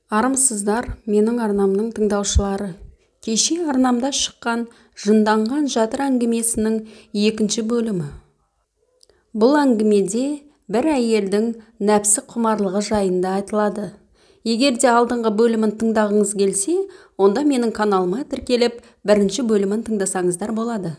Армысыздар, менің арнамның тыңдаушылары! Кеше арнамда шыққан «Жынданған жатыр» әңгімесінің екінші бөлімі. Бұл әңгімеде бір әйелдің нәпсі құмарлығы жайында айтылады. Егер де алдыңғы бөлімін тыңдағыңыз келсе, онда менің каналыма тіркеліп, бірінші бөлімін тыңдасаңыздар болады.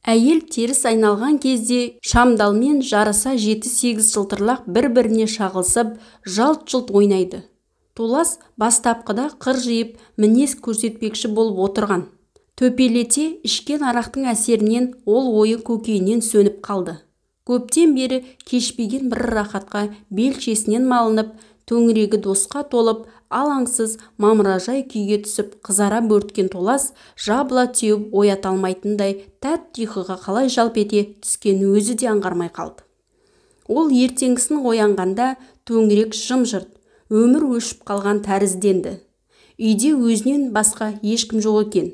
Әйел теріс айналған кезде шамдалмен жарыса 7-8 жылтырлақ бір-біріне шағылысып, жалт-жұлт ойнайды. Толас бастапқыда қыр жиып, мінез көрсетпекші болып отырған. Төпелете ішкен арақтың әсерінен ол ойы көкейінен сөніп қалды. Көптен бері кешпеген бір рахатқа белшесінен малынып, төңірегі досқа толып, алаңсыз мамыражай күйге түсіп қызара бөрткен Толас жабыла теуіп оята алмайтындай тәтті ұйқыға қалай жалп ете түскенін өзі де аңғармай қалды. Ол ертеңгісін оянғанда төңірек жым-жырт, өмір өшіп қалған тәрізденді. Үйде өзінен басқа ешкім жоқ екен.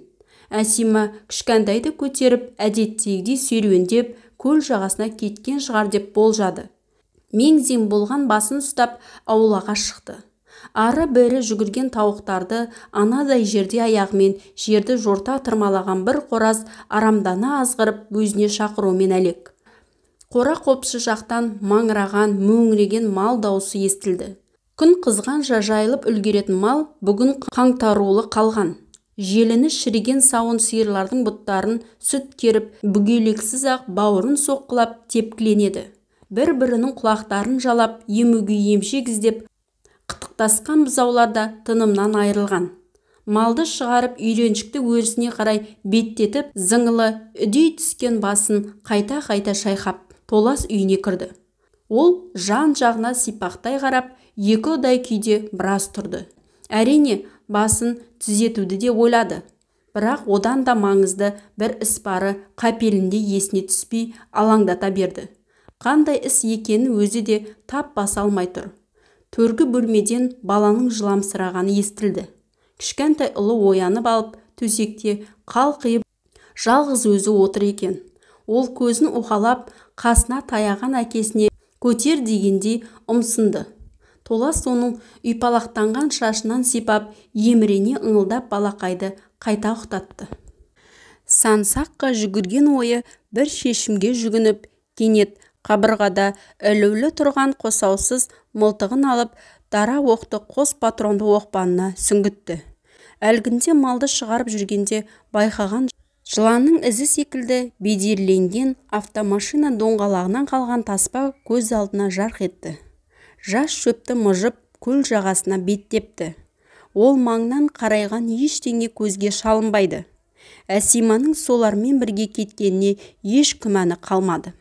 Әсима кішкентайды көтеріп, әдеттегідей серуендеп, көл жағасына кеткен шығар деп болжады. Мең-зең болған басын ұстап, аулаға шықты. Ары-бері жүгірген тауықтарды анадай жерде аяғымен жерді жорта тырмалаған бір қораз арамдана азғырып, өзіне шақырумен әлек. Қора-қопсы жақтан маңыраған, мөңіреген мал даусы естілді. Күн қызғанша жайылып үлгеретін мал бүгін қаңтарулы қалған. Желіні шіріген сауын сиырлардың бұттарын сүт керіп, бүгелексіз-ақ бауырын соққылап тепкіленеді. Бір-бірінің құлақтарын жалап, емуге емшек іздеп, қытықтасқан бұзаулар да тынымнан айырылған. Малды шығарып, үйреншікті өрісіне қарай беттетіп, зыңылы үдей түскен басын қайта-қайта шайқап, Толас үйіне кірді. Ол жан-жағына сипақтай қарап, екі ұдай күйде біраз тұрды. Әрине, басын түзетуді де ойлады. Бірақ одан да маңызды бір іс бары қапелімде есіне түспей алаңдата берді. Қандай іс екенін өзі де тап баса алмай тұр. Төргі бөлмеден баланың жыламсырағаны естілді. Кішкентай ұлы оянып алып, төсекте қалқиып жалғыз өзі отыр екен. Ол көзін уқалап, қасына таяған әкесіне көтер дегендей ұмсынды. Толас оның ұйпалақтанған шашынан сипап, емірене ыңылдап балақайды қайта ұқтатты. Сан-саққа жүгірген ойы бір шешімге жүгініп, кенет қабырғада ілулі тұрған қосаусыз мылтығын алып, дара оқты қос патронды оқпанына сүңгітті. Әлгінде малды шығарып жүргенде байқаған жыланның ізі секілді бедерленген автомашина доңғалағынан қалған таспа көз алдына жарқ етті. Жас шөпті мыжып, көл жағасына беттепті. Ол маңнан қарайған ештеңе көзге шалынбайды. Әсиманың солармен бірге кеткеніне еш күмәні қалмады.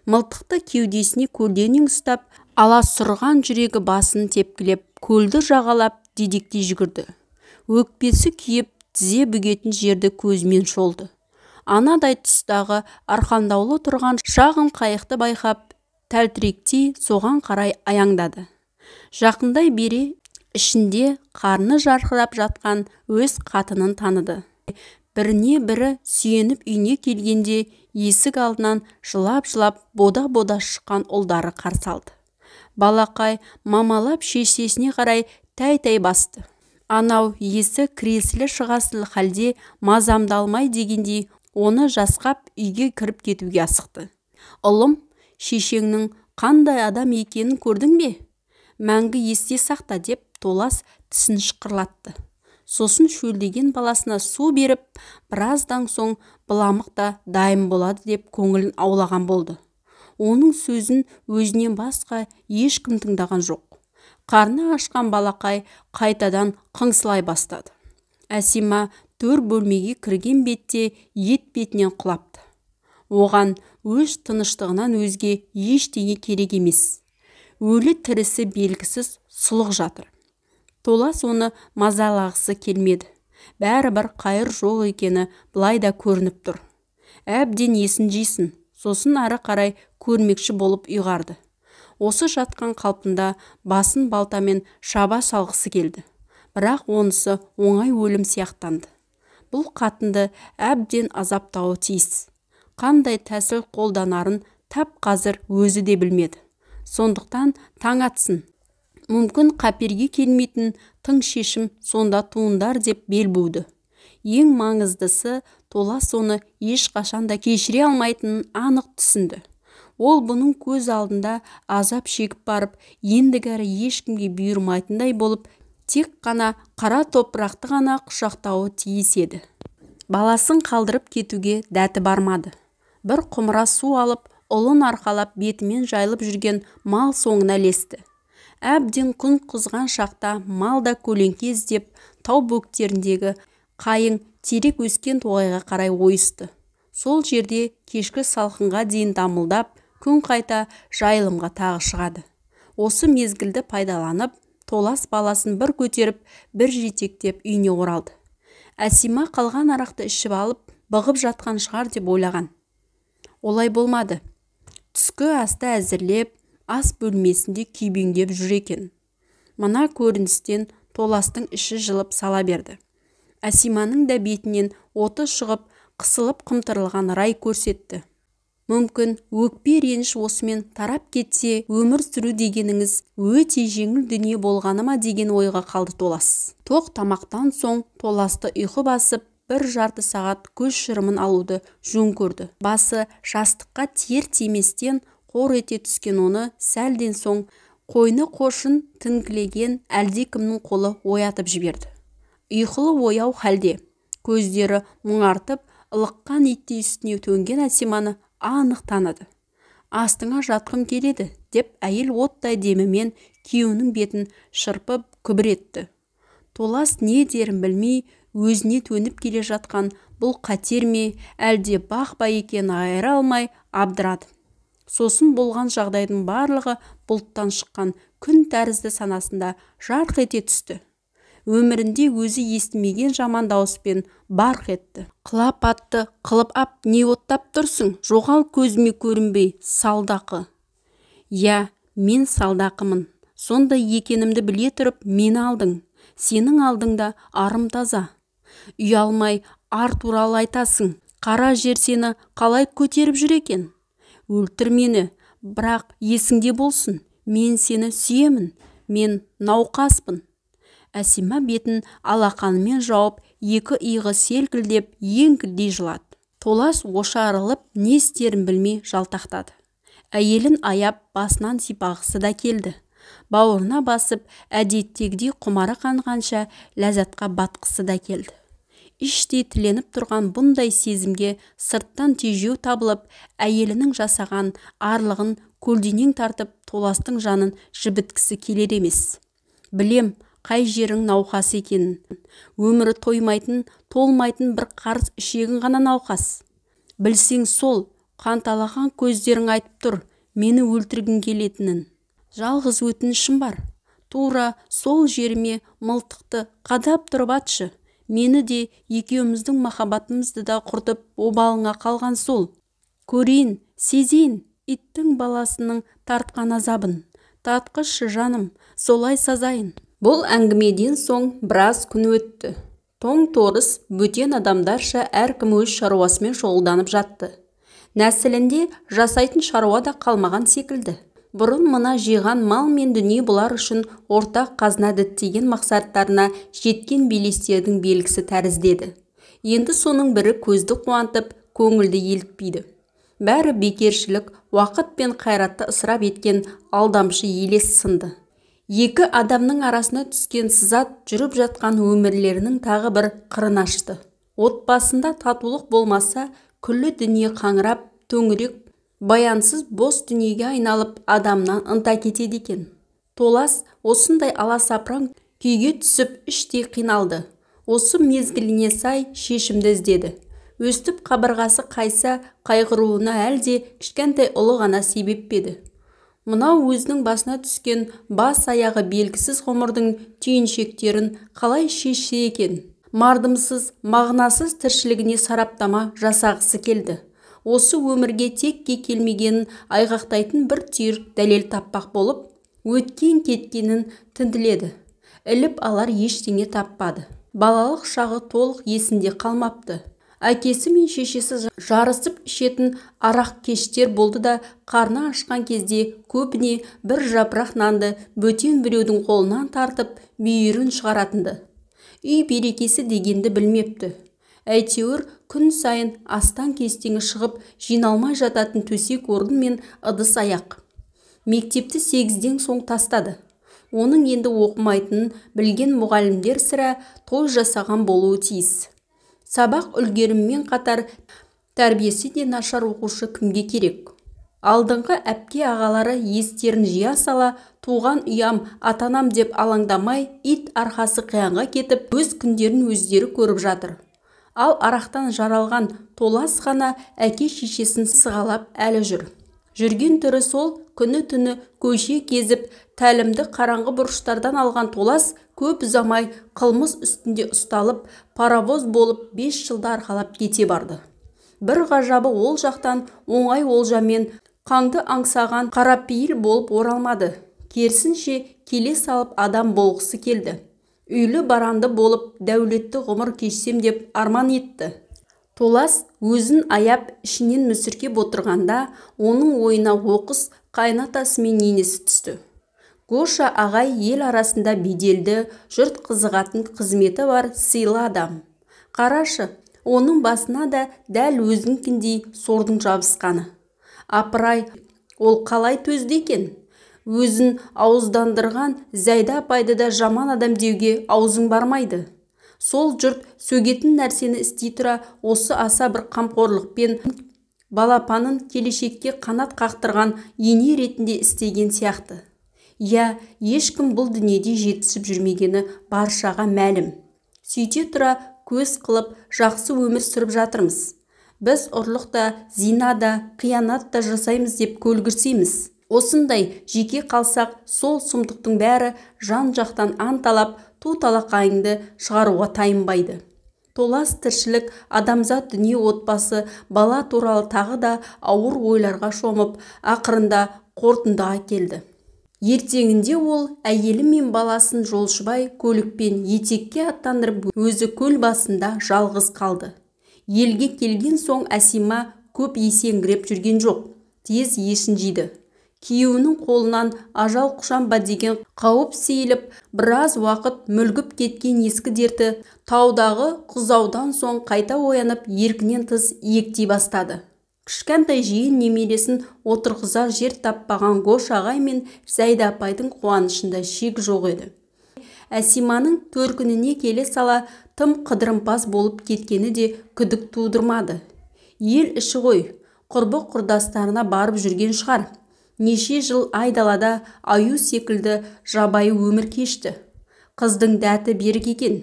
Мылтықты кеудесіне көлденең ұстап, аласұрған жүрегі басын тепкілеп, көлді жағалап дедектей жүгірді. Өкпесі күйіп, тізе бүгетін жерді көзімен шолды. Анадай тұстағы арқандаулы тұрған шағын қайықты байқап, тәлтіректей соған қарай аяңдады. Жақындай бере ішінде қарны жарқырап жатқан өз қатынын таныды. Біріне бірі сүйеніп үйіне келгенде есік алдынан жылап-жылап бода-бода шыққан ұлдары қарсы алды. Балақай мамалап шешесіне қарай тәй-тәй басты. Анау есі кіресілі-шығасылы халде мазамды алмай дегендей оны жасқап үйге кіріп кетуге асықты. Ұлым, шешеңнің қандай адам екенін көрдің бе? Мәңгі есте сақта, деп Толас тісін шықырлатты. Сосын шөлдеген баласына су беріп, біраздан соң быламық та дайын болады деп көңілін аулаған болды. Оның сөзін өзінен басқа ешкім тыңдаған жоқ. Қарны ашқан балақай қайтадан қыңсылай бастады. Әсима төр бөлмеге кірген бетте ет бетінен құлапты. Оған өз тыныштығынан өзге ештеңе керек емес. Өлі тірісі белгісіз сұлық жатыр. Толас оны мазалағысы келмеді. Бәрібір қайыр жоқ екені былай да көрініп тұр. Әбден есін жисын, сосын ары қарай көрмекші болып ұйғарды. Осы жатқан қалпында басын балтамен шаба салғысы келді. Бірақ онысы оңай өлім сияқтанды. Бұл қатынды әбден азаптауы тиіс. Қандай тәсіл қолданарын тап қазір өзі де білмеді. Сондықтан таң атсын. Мүмкін қаперге келмейтін тың шешім сонда туындар деп бел буды. Ең маңыздысы, Толас оны ешқашан да кешіре алмайтынын анық түсінді. Ол бұның көз алдында азап шегіп барып, ендігәрі ешкімге бұйырмайтындай болып, тек қана қара топырақты ғана құшақтауы тиіс еді. Баласын қалдырып кетуге дәті бармады. Бір құмыра су алып, ұлын арқалап бетімен жайылып жүрген мал соңына ілесті. Әбден күн қызған шақта мал да көлеңке іздеп, тау бөктеріндегі қайың терек өскен тоғайға қарай ойысты. Сол жерде кешкі салқынға дейін дамылдап, күн қайта жайылымға тағы шығады. Осы мезгілді пайдаланып, Толас баласын бір көтеріп, бір жетектеп үйіне оралды. Әсима қалған арақты ішіп алып, бұғып жатқан шығар деп ойлаған. Олай болмады. Түскі асты әзірлеп, ас бөлмесінде күйбеңдеп жүр екен. Мына көріністен Толастың іші жылып сала берді. Әсиманың да бетінен оты шығып, қысылып қымтырылған рай көрсетті. Мүмкін өкпе реніш осымен тарап кетсе, өмір сүру дегеніңіз өте жеңіл дүние болғаны ма деген ойға қалды Толас. Тоқ тамақтан соң Толасты ұйқы басып, бір жарты сағат көз шырымын алуды жөн көрді. Басы жастыққа тиер тиместен қор ете түскен оны сәлден соң қойны қошын тінкілеген әлдекімнің қолы оятып жіберді. Ұйқылы ояу халде, көздері мұңартып, ылыққан иттей үстіне төнген Әсиманы анық таныды. Астыңа жатқым келеді, деп әйел оттай демімен күйеуінің бетін шырпып күбір етті. Толас не дерін білмей, өзіне төніп келе жатқан бұл қатер ме, әлде бақ па екенін айыра алмай абдырады. Сосын болған жағдайдың барлығы бұлттан шыққан күн тәрізді санасында жарқ ете түсті. Өмірінде өзі естімеген жаман дауыспен барқ етті. Қылапатты қылып ап, не оттап тұрсың? Жоғал көзіме көрінбей, салдақы. Иә, мен салдақымын. Сондай екенімді біле тұрып, мені алдың. Сенің алдыңда арым таза. Ұялмай ар туралы айтасың. Қара жер сені қалай көтеріп жүр екен? Өлтір мені, бірақ есіңде болсын. Мен сені сүйемін. Мен науқаспын. Әсима бетін алақанымен жауып, екі иығы селкілдеп, еңкілдей жылады. Толас ошарылып, не істерін білмей жалтақтады. Әйелін аяп, басынан сипағысы да келді. Бауырына басып, әдеттегідей құмары қанғанша ләззатқа батқысы да келді. Іштей тіленіп тұрған бұндай сезімге сырттан тежеу табылып, әйелінің жасаған арлығын көлденең тартып, Толастың жанын жібіткісі келер емес. Білем, қай жерің науқас екенін. Өмірі тоймайтын, толмайтын бір қарыз ішегің ғана науқас. Білсең сол, қанталаған көздерің айтып тұр, мені өлтіргің келетінін. Жалғыз өтінішім бар. Тура сол жеріме мылтықты қадап тұрып атшы. Мені де, екеуміздің махаббатымызды да құртып, обалыңа қалған сол. Көрейін, сезейін, иттің баласының тартқан азабын. Татқызшы жаным, солай сазайын. Бұл әңгімеден соң біраз күн өтті. Тоң-торыс бөтен адамдарша әркім өз шаруасымен шұғылданып жатты. Нәсілінде жасайтын шаруа да қалмаған секілді. Бұрын мына жиған мал мен дүние бұлар үшін ортақ қазына діттеген мақсаттарына жеткен белестердің белгісі тәріздеді. Енді соның бірі көзді қуантып, көңілді елітпейді. Бәрі бекершілік, уақыт пен қайратты ысырап еткен алдамшы елес сынды. Екі адамның арасына түскен сызат жүріп жатқан өмірлерінің тағы бір қырын ашты. Отбасында татулық болмаса, күллі дүние қаңырап, төңірек баянсыз бос дүниеге айналып, адамнан ынта кетеді екен. Толас осындай аласапыран күйге түсіп, іштей қиналды. Осы мезгіліне сай шешімді іздеді. Өстіп қабырғасы қайса қайғыруына әлде кішкентай ұлы ғана себеп пе еді? Мынау өзінің басына түскен бас аяғы белгісіз ғұмырдың түйіншектерін қалай шешсе екен? Мардымсыз, мағынасыз тіршілігіне сараптама жасағысы келді. Осы өмірге текке келмегенін айғақтайтын бір түйір дәлел таппақ болып, өткен кеткенін тінтіледі. Іліп алар ештеңе таппады. Балалық шағы толық есінде қалмапты. Әкесі мен шешесі жарысып ішетін арақкештер болды да, қарны ашқан кезде көбіне бір жапырақ нанды бөтен біреудің қолынан тартып бүйірін шығаратынды. Үй берекесі дегенді білмепті. Әйтеуір күн сайын астан-кестеңі шығып жиналмай жататын төсек орын мен ыдыс-аяқ. Мектепті 8-ден соң тастады. Оның енді оқымайтынын білген мұғалімдер сірә той жасаған болуы тиіс. Сабақ үлгеріммен қатар тәрбиесі де нашар оқушы кімге керек? Алдыңғы әпке ағалары естерін жия сала, туған ұям, атанам деп алаңдамай, ит арқасы қиянға кетіп, өз күндерін өздері көріп жатыр. Ал арақтан жаралған Толас ғана әке шешесін сығалап әлі жүр. Жүрген түрі сол, күні-түні көше кезіп, тәлімді қараңғы бұрыштардан алған Толас көп ұзамай қылмыс үстінде ұсталып, паровоз болып 5 жылда арқалап кете барды. Бір ғажабы, ол жақтан оңай олжамен қаңды аңсаған қарапейіл болып оралмады. Керісінше келе салып адам болғысы келді. Үйлі баранды болып, дәулетті ғұмыр кешсем деп арман етті. Толас өзін аяп, ішінен мүсіркеп отырғанда, оның ойына оқыс қайнатасы мен енесі түсті. Гоша ағай ел арасында беделді, жұрт қызығатын қызметі бар сыйлы адам. Қарашы, оның басына да дәл өзінкіндей сордың жабысқаны. Апырай, ол қалай төзді екен? Өзін ауыздандырған Зәйда апайды да жаман адам деуге аузың бармайды. Сол жұрт сөгетін нәрсені істей тұра, осы аса бір қамқорлықпен балапанын келешекке қанат қақтырған ене ретінде істеген сияқты. Иә, ешкім бұл дүниеде жетісіп жүрмегені баршаға мәлім. Сөйте тұра көз қылып жақсы өмір сүріп жатырмыз. Біз ұрлық та, зина да, қиянат та жасаймыз деп көлгірсейміз. Осындай жеке қалсақ, сол сұмдықтың бәрі жан-жақтан анталап, ту талақайыңды шығаруға тайынбайды. Толас тіршілік, адамзат дүние, отбасы, бала туралы тағы да ауыр ойларға шомып, ақырында қорытындыға келді. Ертеңінде ол әйелі мен баласын жолшыбай көлікпен етекке аттандырып, өзі көл басында жалғыз қалды. Елге келген соң Әсима көп есеңгіреп жүрген жоқ, тез есін жиды. Күйеуінің қолынан ажал құшам ба деген қауіп сейіліп, біраз уақыт мүлгіп кеткен ескі дерті таудағы құзаудан соң қайта оянып, еркінен тыс иектей бастады. Кішкентай жиен немересін отырғызар жер таппаған Гоша ағай мен Зәйда апайдың қуанышында шек жоқ еді. Әсиманың төркініне келе сала тым қыдырымпаз болып кеткені де күдік тудырмады. Ел іші ғой, құрбы құрдастарына барып жүрген шығар. Неше жыл айдалада аю секілді жабайы өмір кешті. Қыздың дәті берік екен.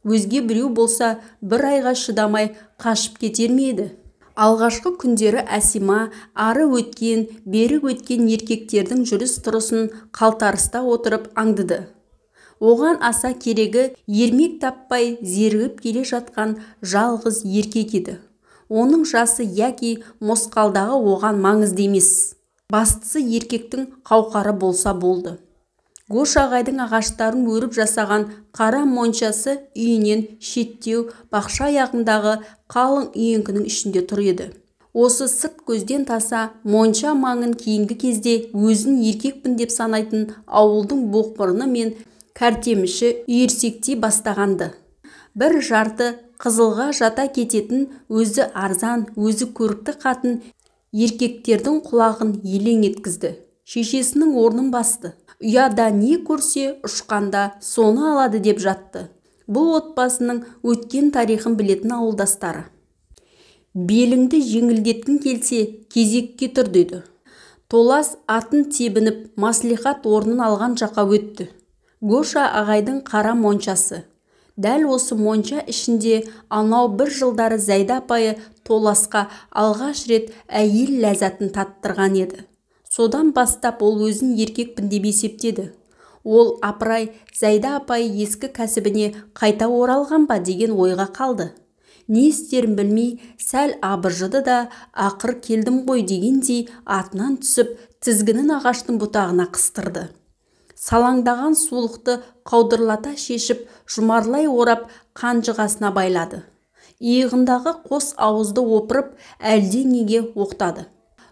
Өзге біреу болса бір айға шыдамай қашып кетер ме еді? Алғашқы күндері Әсима ары өткен, бері өткен еркектердің жүріс-тұрысын қалтарыста отырып аңдыды. Оған аса керегі ермек таппай зерігіп келе жатқан жалғыз еркек еді. Оның жасы яки мосқалдағы оған маңызды емес. Бастысы еркектің қауқары болса болды. Гоша ағайдың ағаштарын өріп жасаған қара моншасы үйінен шеттеу бақша аяғындағы қалың үйеңкінің ішінде тұр еді. Осы сырт көзден таса монша маңын кейінгі кезде өзін еркекпін деп санайтын ауылдың боқмұрны мен кәртеміші үйірсектей бастағанды. Бір жарты қызылға жата кететін өзі арзан, өзі көрікті қатын еркектердің құлағын елең еткізді. Шешесінің орнын басты. Ұяда не көрсе, ұшқанда соны алады деп жатты. Бұл отбасының өткен тарихын білетін ауылдастары. Беліңді жеңілдеткің келсе, кезекке тұр деді. Толас атын тебініп, маслихат орнын алған жаққа өтті. Гоша ағайдың қара моншасы. Дәл осы монша ішінде анау бір жылдары Зәйда апайы Толасқа алғаш рет әйел ләззатын таттырған еді. Содан бастап ол өзін еркекпін деп есептеді. Ол апырай Зәйда апайы ескі кәсібіне қайта оралған ба деген ойға қалды. Не істерін білмей сәл абыржыды да, ақыр келдім ғой дегендей атынан түсіп, тізгінін ағаштың бұтағына қыстырды. Салаңдаған сулықты қаудырлата шешіп, жұмарлай орап қанжығасына байлады. Иығындағы қос ауызды опырып, әлденеге оқтады.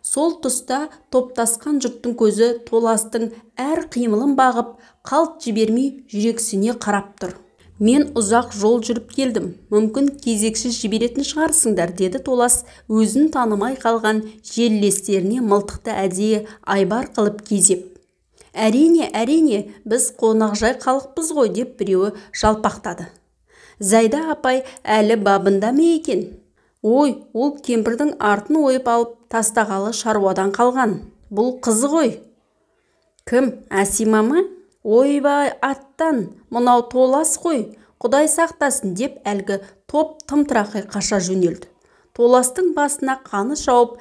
Сол тұста топтасқан жұрттың көзі Толастың әр қимылын бағып, қалт жібермей жүрексіне қарап тұр. Мен ұзақ жол жүріп келдім, мүмкін кезексіз жіберетін шығарсыңдар, деді Толас өзін танымай қалған жерлестеріне мылтықты әдейі айбар қылып кезеп. Әрине, әрине, біз қонақжай халықпыз ғой, деп біреуі жалпақтады. Зайда апай әлі бабында ма екен? Ой, ол кемпірдің артын ойып алып тастағалы шаруадан қалған. Бұл қызы ғой. Кім, Әсима ма? Ойбай, аттан, мынау Толас қой, Құдай сақтасын, деп әлгі топ тым-тырақай қаша жөнелді. Толастың басына қаны шауып,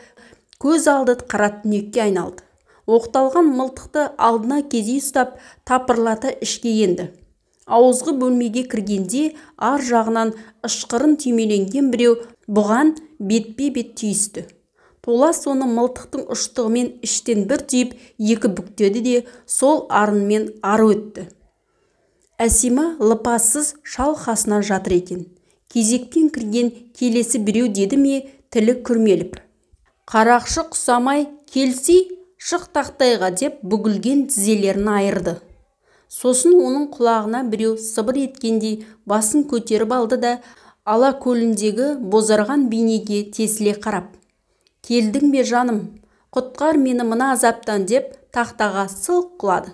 көз алды қара түнекке айналды. Оқталған мылтықты алдына кезей ұстап, тапырлата ішке енді. Ауызғы бөлмеге кіргенде ар жағынан ышқырын түймеленген біреу бұған бетпе-бет түйісті. Толас оны мылтықтың ұштығымен іштен бір түйіп, екі бүктеді де сол арынмен ары өтті. Әсима лыпасыз шал қасынан жатыр екен. Кезекпен кірген келесі біреу деді ме, тілі күрмеліп. Қарақшы құсамай, келсей, шық тақтайға, деп бүгілген тізелерін айырды. Сосын оның құлағына біреу сыбыр еткендей басын көтеріп алды да, ала көліндегі бозарған бейнеге тесіле қарап. Келдің бе, жаным, құтқар мені мына азаптан, деп тақтаға сылқ құлады.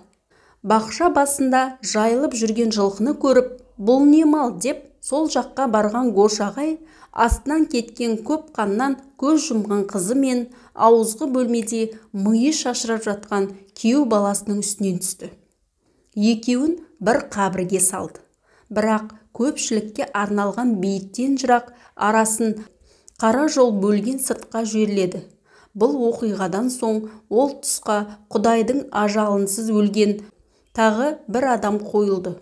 Бақша басында жайылып жүрген жылқыны көріп, бұл не мал, деп сол жаққа барған Гош ағай астынан кеткен көп қаннан көз жұмған қызы мен ауызғы бөлмеде миы шашырап жатқан күйеу баласының үстінен түсті. Екеуін бір қабірге салды. Бірақ көпшілікке арналған бейіттен жырақ, арасын қара жол бөлген сыртқа жерледі. Бұл оқиғадан соң ол тұсқа Құдайдың ажалынсыз өлген тағы бір адам қойылды.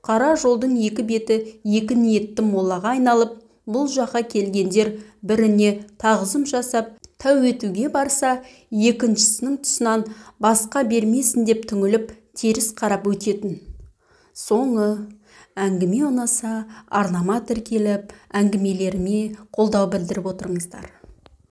Қара жолдың екі беті екі ниетті моллаға айналып, бұл жаққа келгендер біріне тағзым жасап, тәу етуге барса, екіншісінің тұсынан басқа бермесін деп түңіліп, теріс қарап өтетін. Соңы әңгіме ұнаса, арнама тіркеліп, әңгімелеріме қолдау білдіріп отырыңыздар.